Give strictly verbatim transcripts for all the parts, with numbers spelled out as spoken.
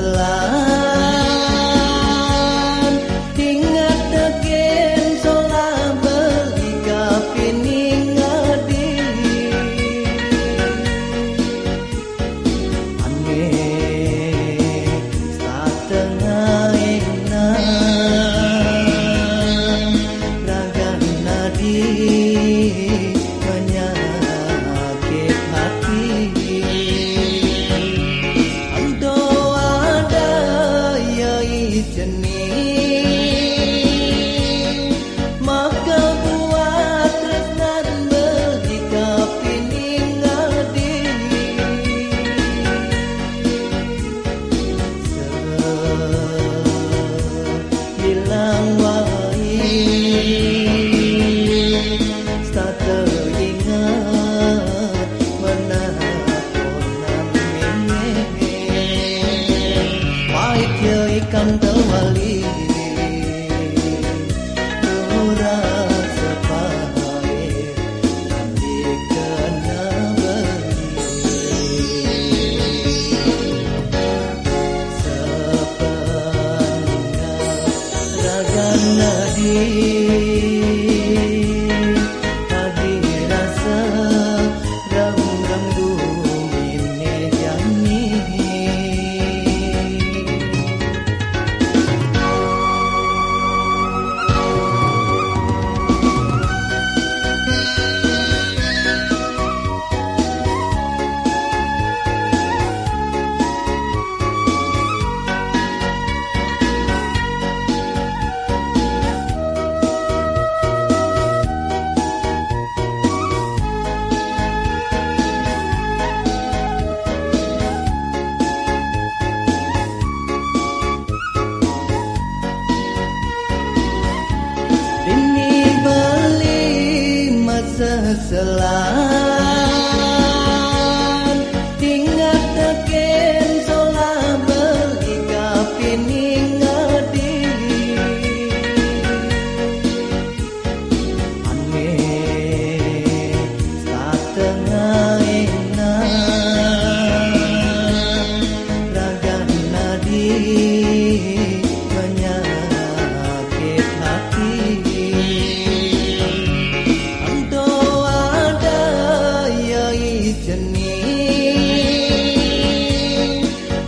Lan ingat daging solah beli kapining adi. Ane satengah ina ragan adi menyakit hati. Ando ada ya ijeni, maka buat tresnan beli kapining adi. Sebilang wai, sata ingat menakonan mene. Pahit ya ikan tewali, murah sepahit. Dini beli masa selan, ingat daging solah beli kapining adi. Ane satengah ina ragan adi menyakit hati. Ando ada ya ijeni,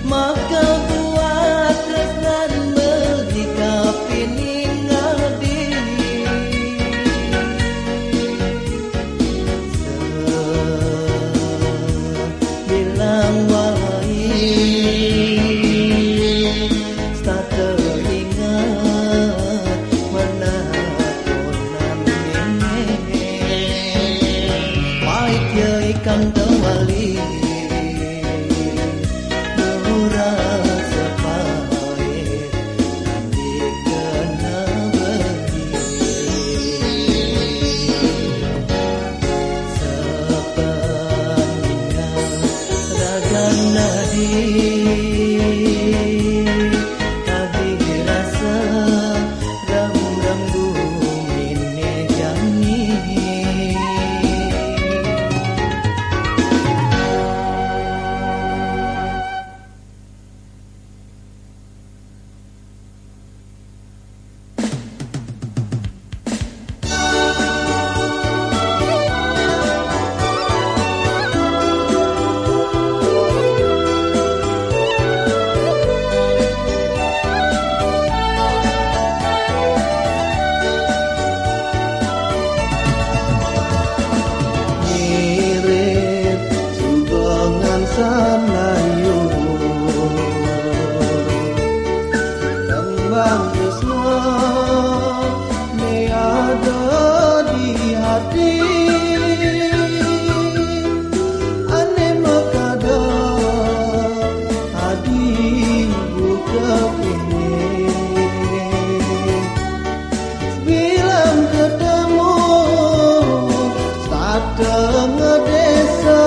maka buat tresnan beli kapining adi. Sebilang wai, sata ingat menakonan mene. Pahit ya ikan tewali, murah sepahit. Ngirit sumbangan sanayun, tembang tresno ne ada di hati. Ane makada adi buka kene. Bilang ketemu satengah desa.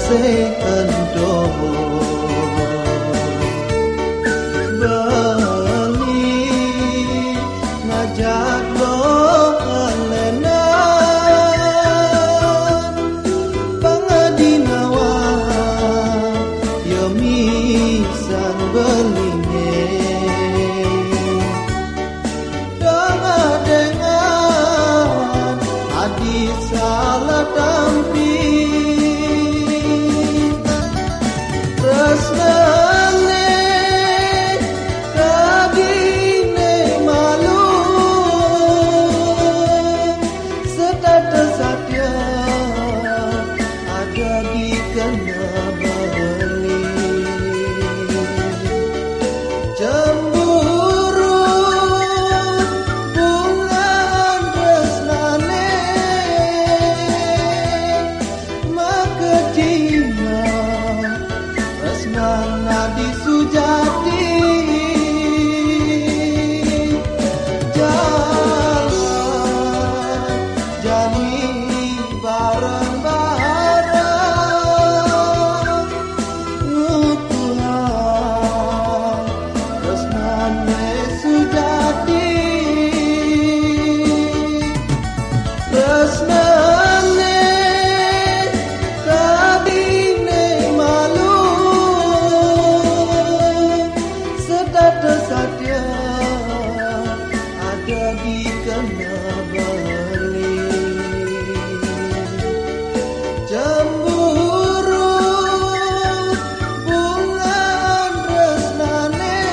Sing ento beli ngajak lo alenan, pangadi nawa yo misan belinge. Danga dengan adi salah tampi. Tresnane kadine malu. Setata satia ada di kena beli. Cemburu bungan tresnane, maka cina tresnana di sujati. Jalan jani bareng-bareng. Ngukuhan tresnane sujati. Tresnane kadine malu. Setata satia ada di kena beli. Cemburu bungan tresnane,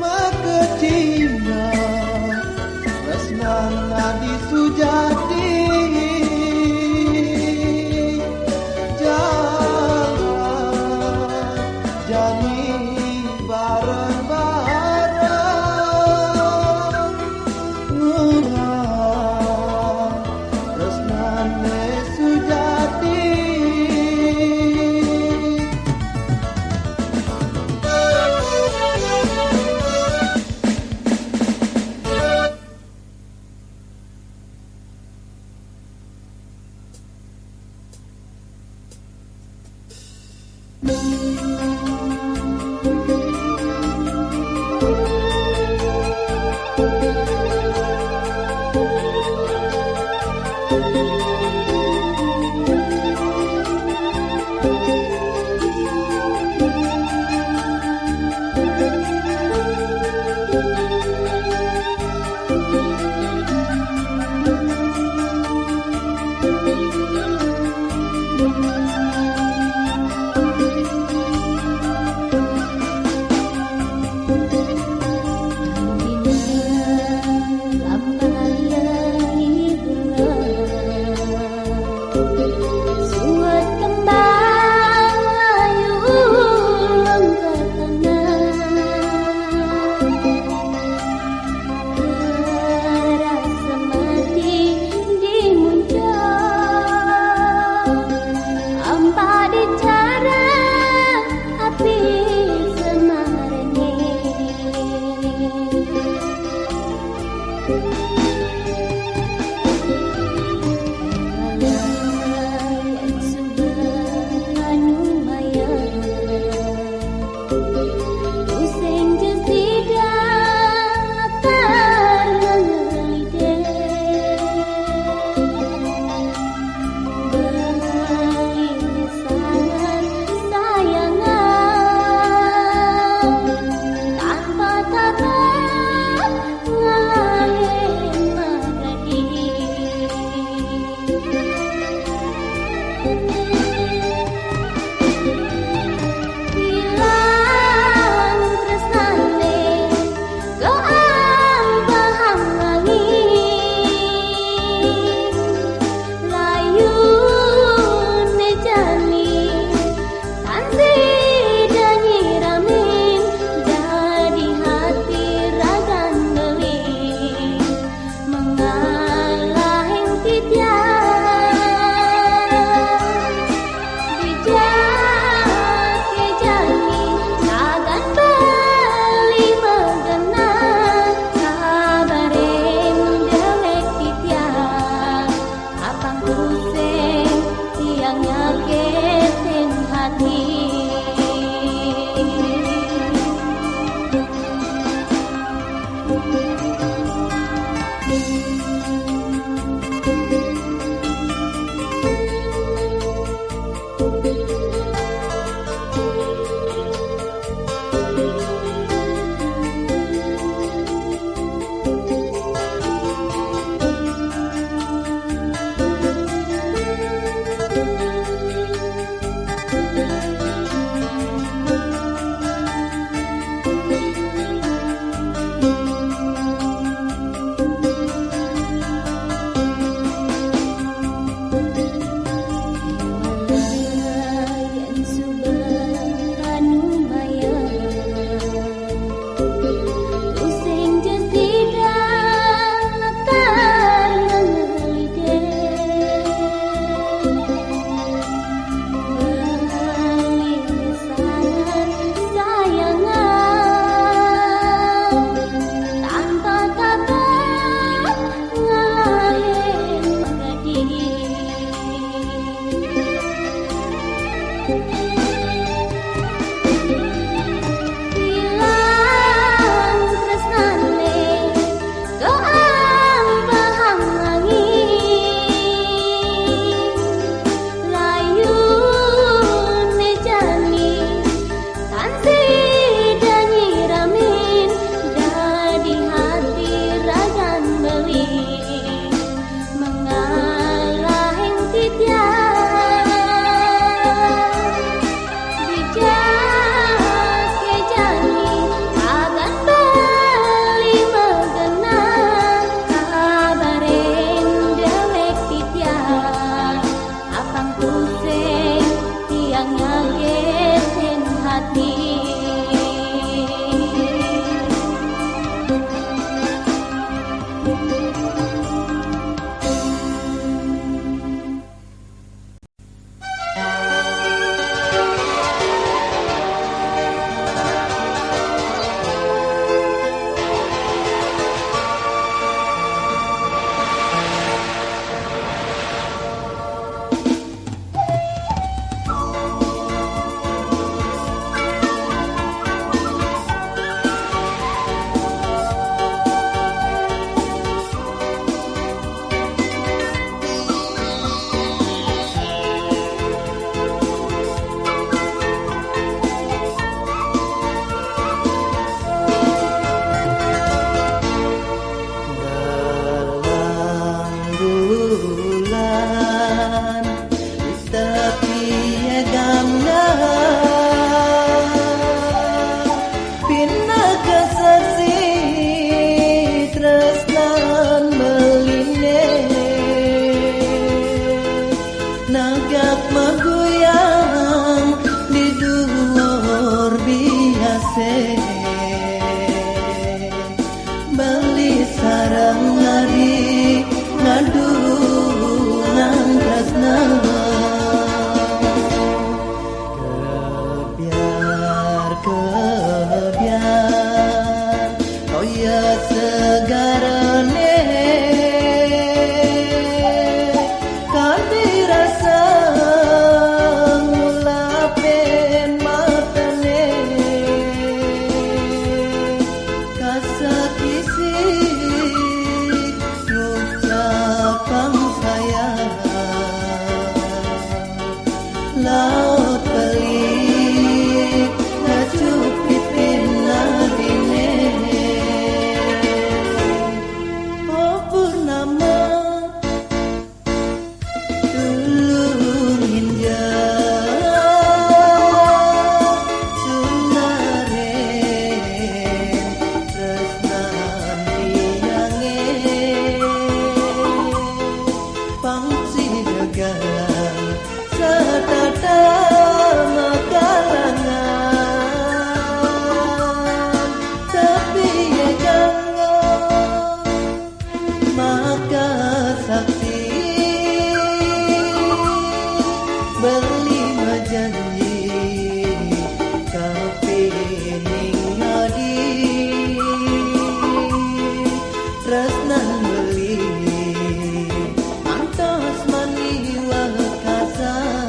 maka cina tresnana di sujati. Jalan jani bareng-bareng, ngukuhan tresnane sujati. Terasa mati di muncak, ampa dicara api semarene. Alah, yang sudah anu maya. Useng jesida latar mengelide. Beli sangat sayangan tanpa tabah ngalahin magadi. Bilang tresnane goang bahang angin, layune jani tansi danyi ramin, jadi hati ragan beli. Mengalah ing titiang, dijake jani sagan beli magenah, kabarin dewek titiang, apang kusing Nyakitin hati. Tan sida nyiramin, dadi hati ragan beli. Mangalahing titiang, dijake jani, agan beli magenah, kabarin dewek titiang. Apang tusing tiang nyakitin hati. Dalam bulan tapi gangga pinaka saksi tresnan meline. Nagak maguyang di duur biase. Beli sareng ngadi ngadungan tresna. Kebiar, kebiar, toya segarane. Kadi rasa ngulapin matane. Kasakisi ngucapang sayang. Laut pelik ngacupit pinadine. Oh Purnama, tulungin ja sunaren tresnan tiange. Pang sida galang satata makalangan, tapi ye kanggo maka sakti beli majanji kapining ngadi. Tresnan beli antos maniwah kasa.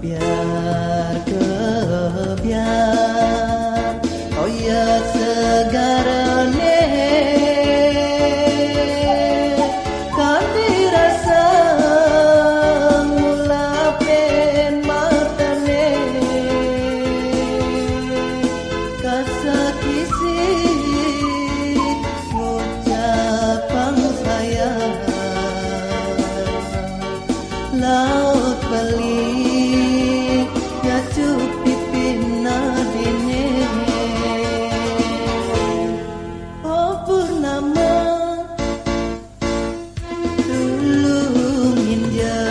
Biar kebiar, oh ya, segarane, kanti rasa ngulapin matane. Kasakisi ngucapang sayang. Laut beli nyacup pipin nadine. Oh Purnama, tulungin ja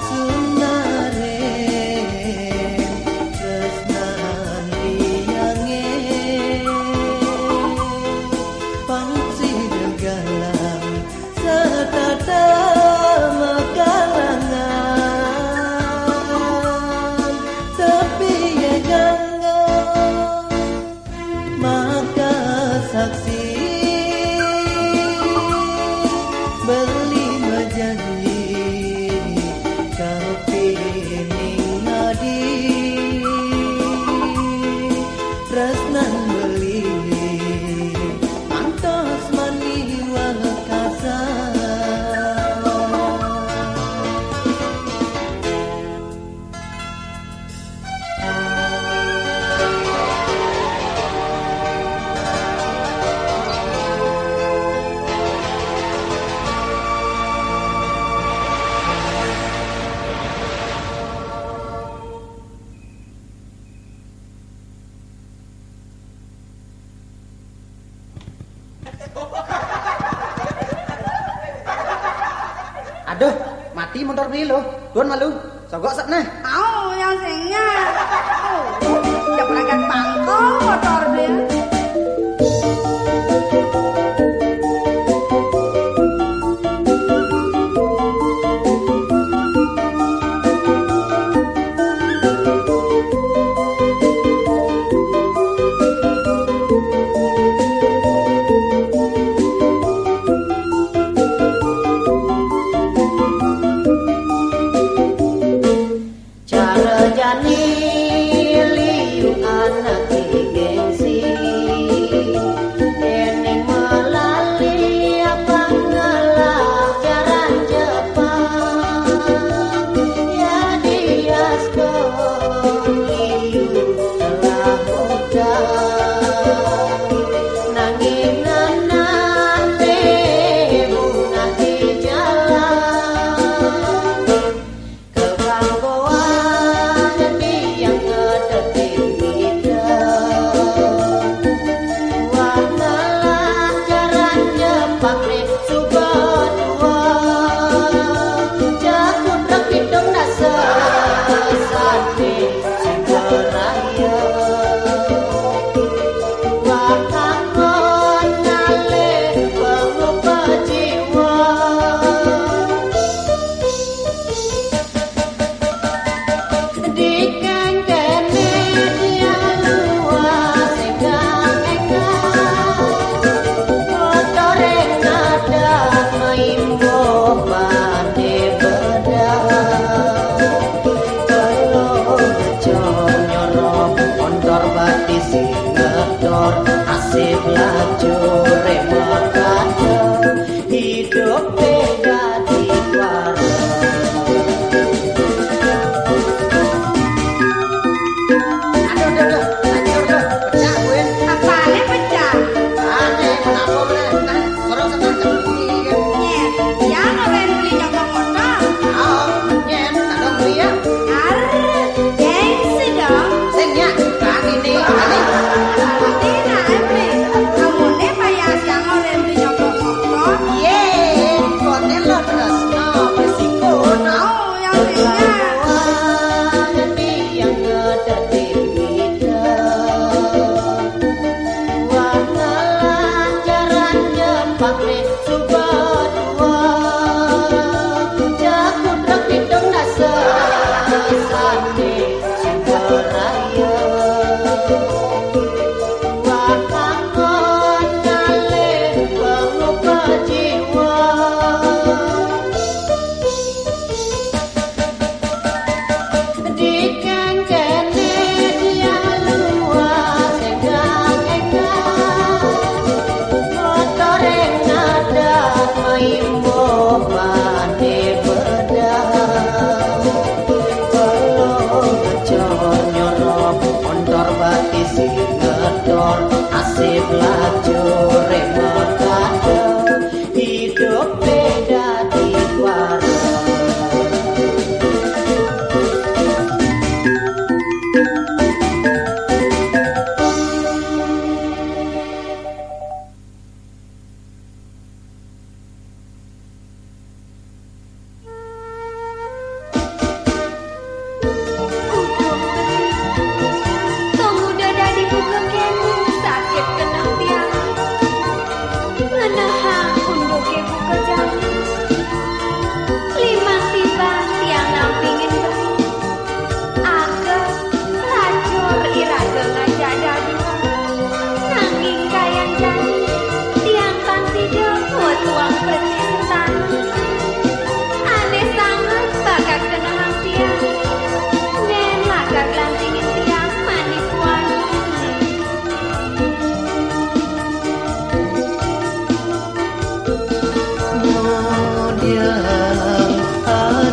sunare tresnan tiange. Pang sida galang setata makalangan, tapi ye ganggu maka saksi beli bejanji kapining adi. Tresnan beli ngantos mani wekasa. Aduh, mati motor Bil lo. Duan malu. Sogok sep neh. Au, yang singnya. Udah peragat bangko motor Bil. Cara jani liu anak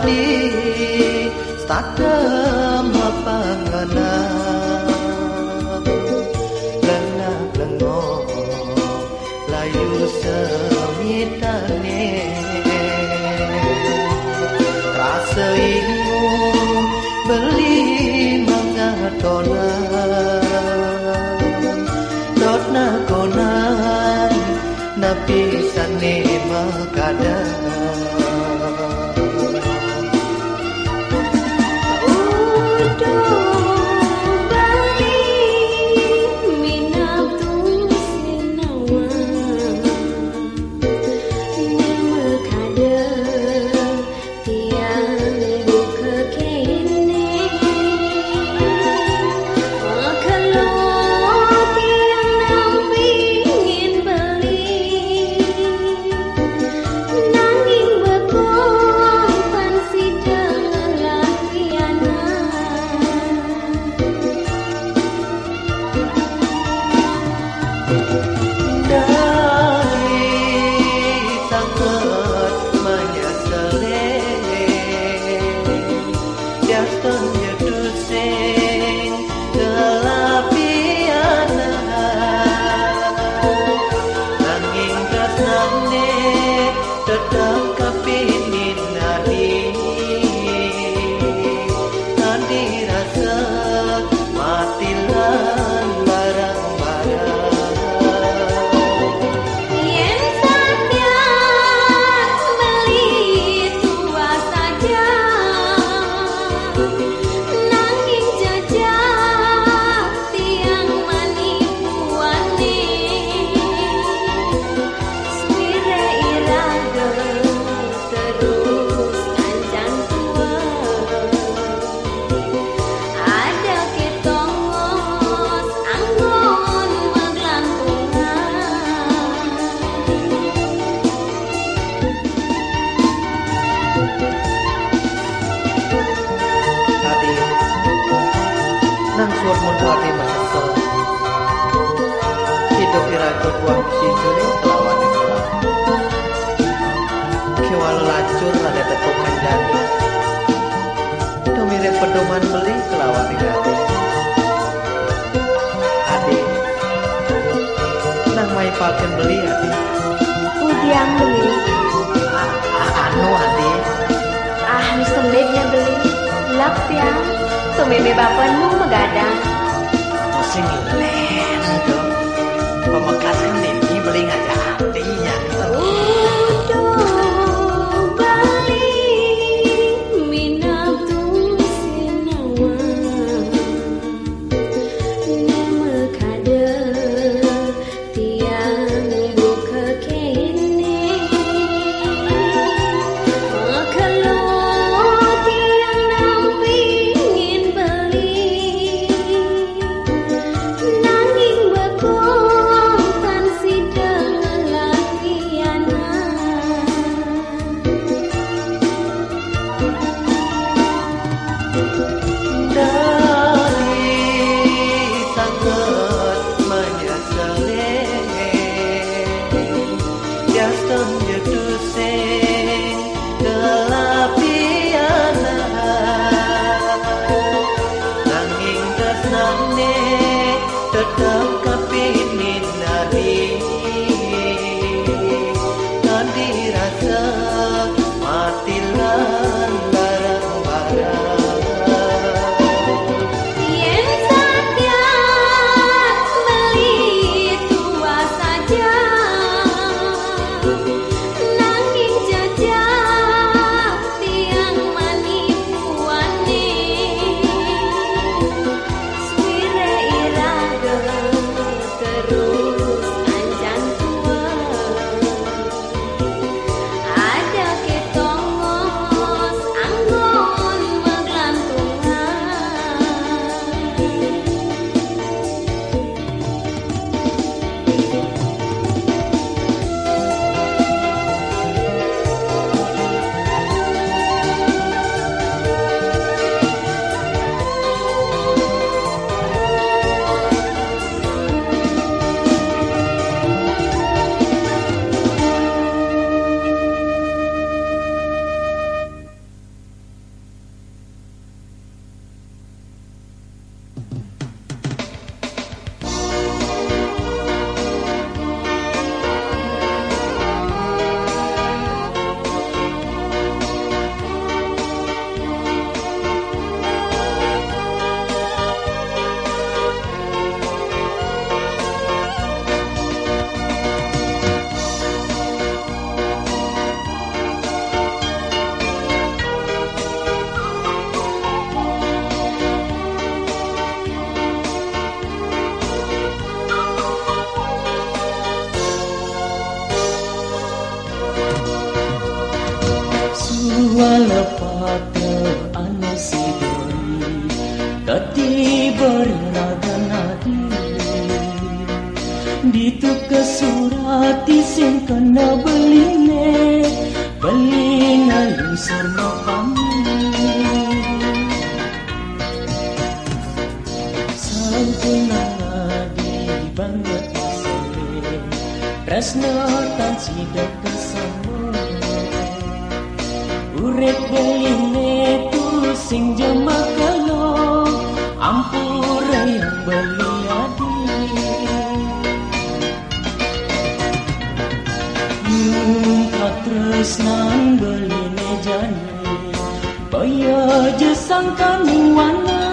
Di satem mapangenap, lengah-lengok layu semitane. Rasa ingu beli mangga tonan, dot nakonan, napi sane makada. Uduh bali minatu sinawa, ne makada tiang buka kene. Makelo tiang nampi ngin beli, nanging bekong pan sida ngelah pianak. Dadi sanget manyesele, diaston nyetusing kelapianan. Nanging tresnane tetep kapinin adi. Adi rasa mati lan barang-barang. Yen sajan beli tua saja, nanging jejak tiang manipuane. Suwire iraga terus anjang tua. Ada ketongos anggon maglantungan. Adi, nang suud mun adi masesel. Idup iraga buah sisine kelawan ing kelah. Kewala lacur rada tepuk kanjani. Tumirip pedoman beli kelawan ing adi. Adi, nang maipakin beli, Adi. Udiang beli. A-, a-, anu, Adi. Ah, nu sembidne beli. Lap tiang. Tumeme bapa nu magadang. Tusing len to. Pamekas kan dini beli ngajak ati, ya. Uduh beli minatu sinawa. Ne makada tiang buka kene. Makelo tiang nampi ngin beli. Nanging bekong tan sida ngelah pianak. Dadi sanget manyesele, diaston nyetusing kelapianan. Nanging tresnane tetep kapinin adi. Adi rasa mati lan barang-barang. Anu sidoi kati berraga nadi, ditu kesurati sing kena beline, beline lungsur mapami. Sampun nadi banget sele, tresno tan sida kesambung. Urip beline tu sing jemakelo, ampura yang beli adi. Mungkat tresnan beline jani, baya je sangkaning wana.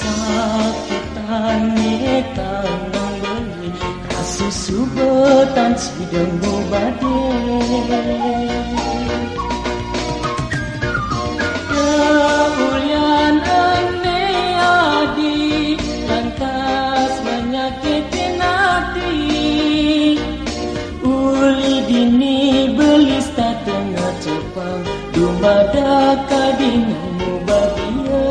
Sakitane tanang beli, kasusubetan sidemu bade. Keulian ene adi, lantas menyakitin ati. Uli dini belis tatengah cepang, dumada kadinemu badia.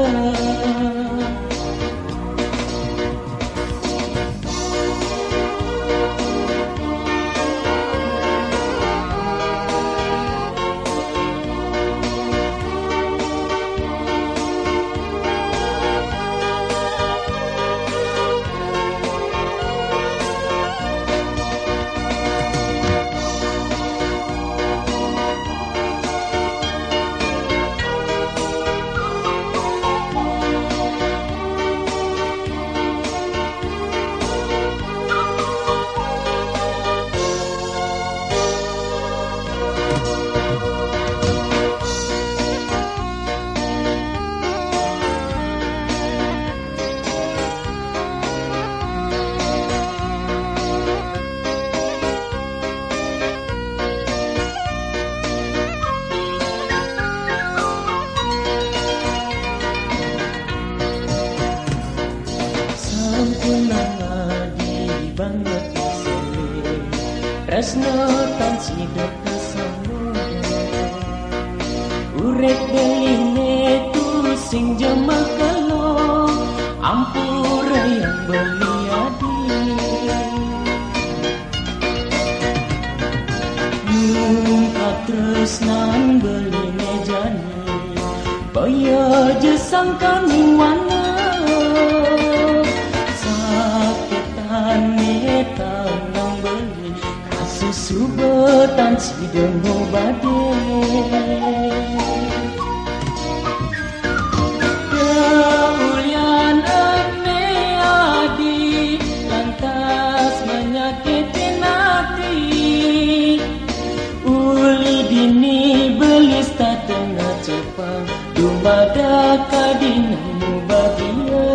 Sampun nang adi banget sele, tresno tan sida kesambung. Urip beline tu sing jemakelo, ampura yang beli adi. Mungkat tresnan beline jani, baya je sangkaning wana. Sakitane tanang beli, kasusubetan sidemu bade. Keulian ene adi, lantas menyakitin ati. Uli dini belis tatengah cepang, dumada kadinemu badia.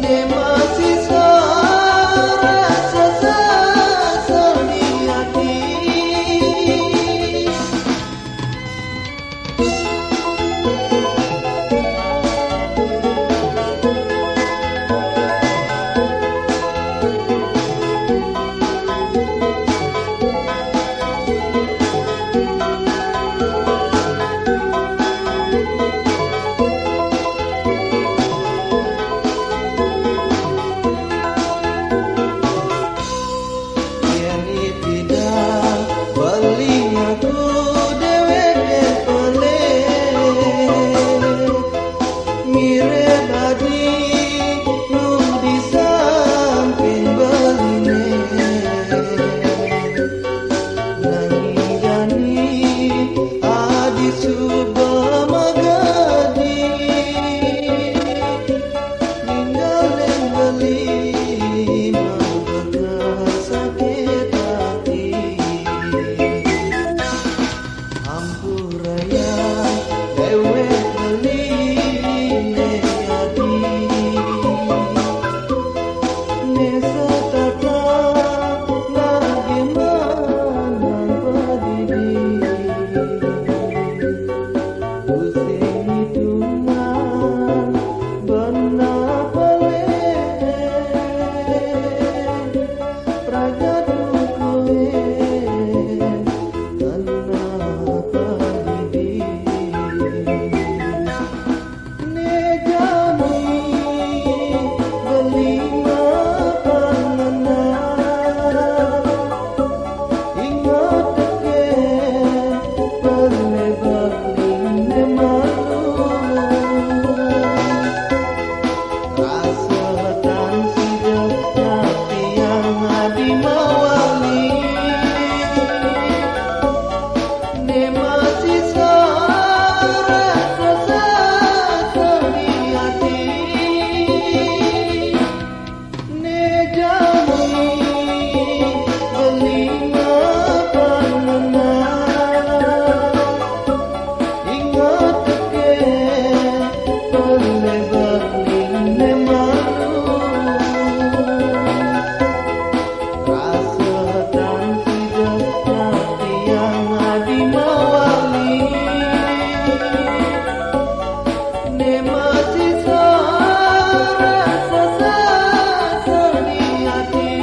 Masih sorasa sesal di hati. Yen ipida beling aku dewek pele. Mirip adi nu di samping beline. Nanging jani adi suba magadi. Ninggalin beli mabeka sakit ati. Ampuraya dewek beli ne adi. Ne setata nagi manang padidi. Using itungan bana pale. Praja dukuin kenapa didi. Ne jani beli mapangana. Ingat ke pernah beli ne malu. Rasa tan sida tapi yang adi mawali. Ne masih sorasa sesal di hati. Ne jani beli mapangana. Ingat ke pernah beli ne malu. Rasa tan sida tapi yang adi mawali. Ne masih sorasa sesal di hati.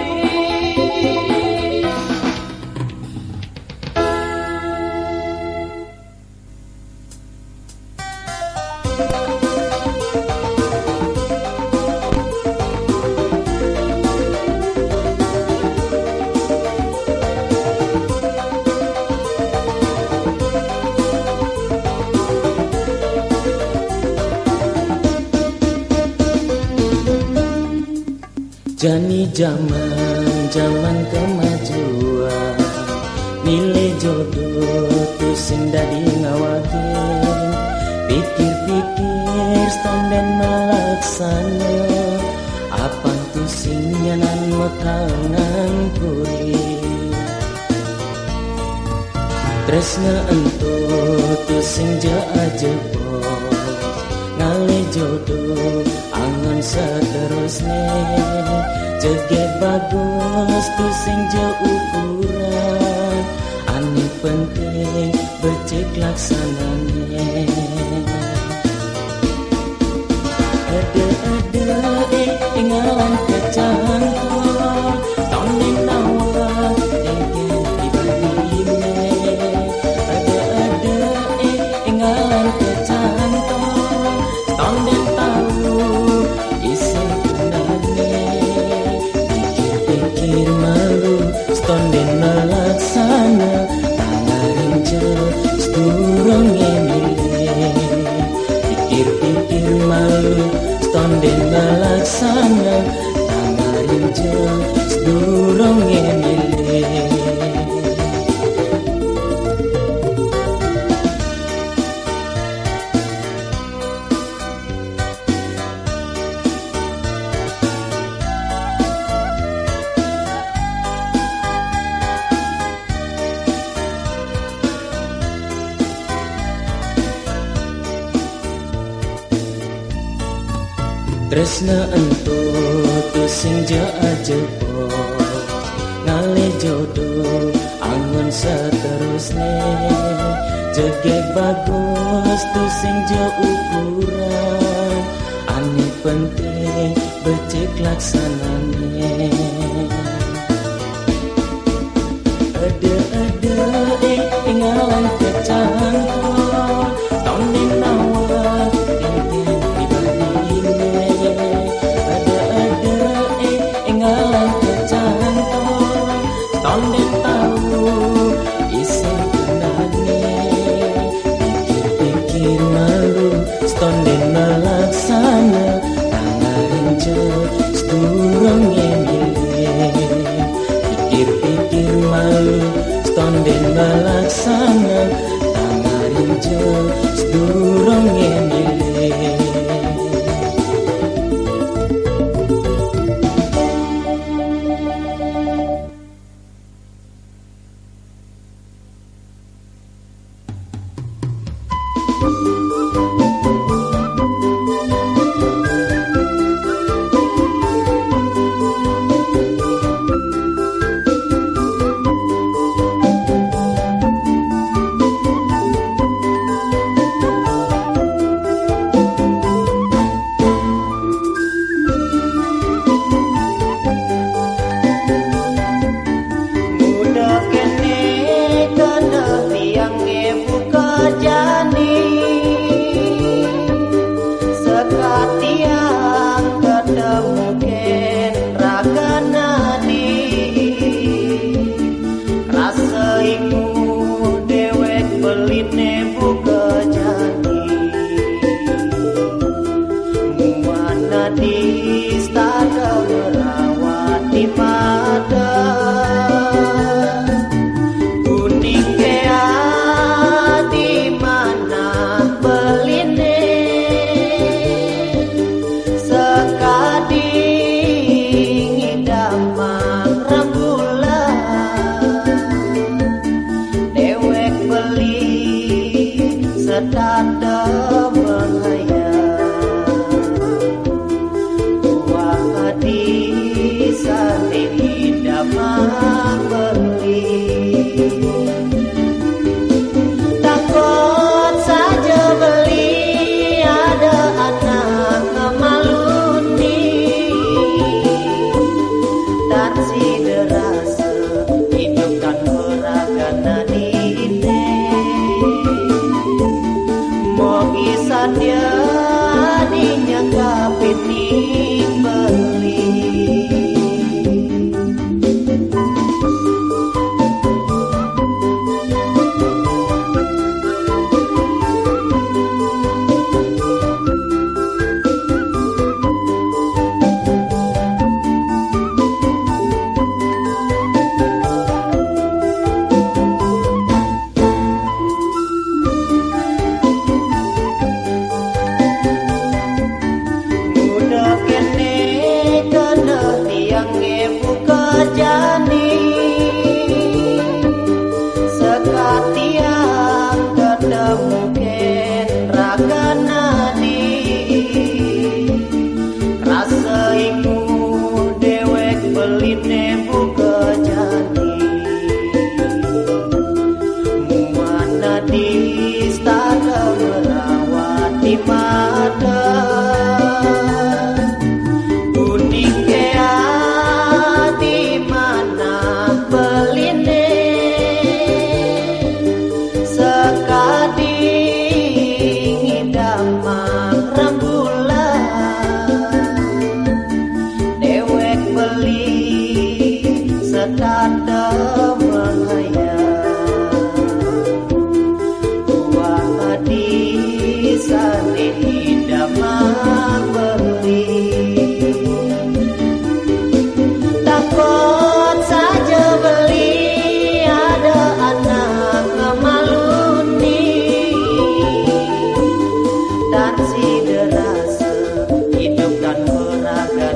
Jani jaman, jaman kemajuan, milih jodoh tu sing dadi ngawahin. Pikir-pikir, setonden malaksana, apang tu sing nyanan makangan puri. Tresna ento tu sing ja ajebos, ngalih jodoh angan seterusne. Jegeg bagus tu sing ja ukuran, ane penting becik laksanane. Eda-eda, eh, ngalan kecantol, tonden nawar, dengken pribadine. Eda-eda, eh, ngalan kecantol, tonden tau, isi tunane. Pikir-pikir malu, setonden malaksana, tangarin ja sedurunge milih. Pikir-pikir malu, setonden malaksana, tangarin ja sedurunge milih. Tresna ento tusing ja ajebok, ngalih jodoh angon seterusne. Jegeg bagus tusing ja ukuran, ane penting becik laksanane. Ede-ede, eh, enggalan kecantol, tonden nawar, kenten pribadine. Ede-ede, eh, enggalan kecantol, tonden tau isin kenane. Pikir-pikir malu, setonden melaksana, tangahin jo sedurunge milih. Pikir-pikir malu, setonden melaksana, tangahin jo sedurunge milih. Muda kene kena tiange buka jani, sekatiang ketemu ken raga nadi. Rasa ingu dewek beline buka jani. Muana di stada merawati mata. Kuning kea di mana beline. Sekadi ngidamang rembulan, dewek beli setata menghayal. Buah hati sane ngidamang beli. Takut saja beli ada anak ngemaluni. Tan sida rasa idup tanpa raga nadine. Mogi sadia dinya kapining beli. Muda kene kena tiange buka jani, sekatiang ketemu ken raga nadi. Rasa ingu dewek beline buka jani. Muana di stada merawati mata. Kuning kea di mana beline. Sekadi ngidamang rembulan, dewek beli setata menghayal. Buah hati sane ngidamang beli. Takut saja beli ada anak ngemaluni. Tan sida rasa hidup tanpa raga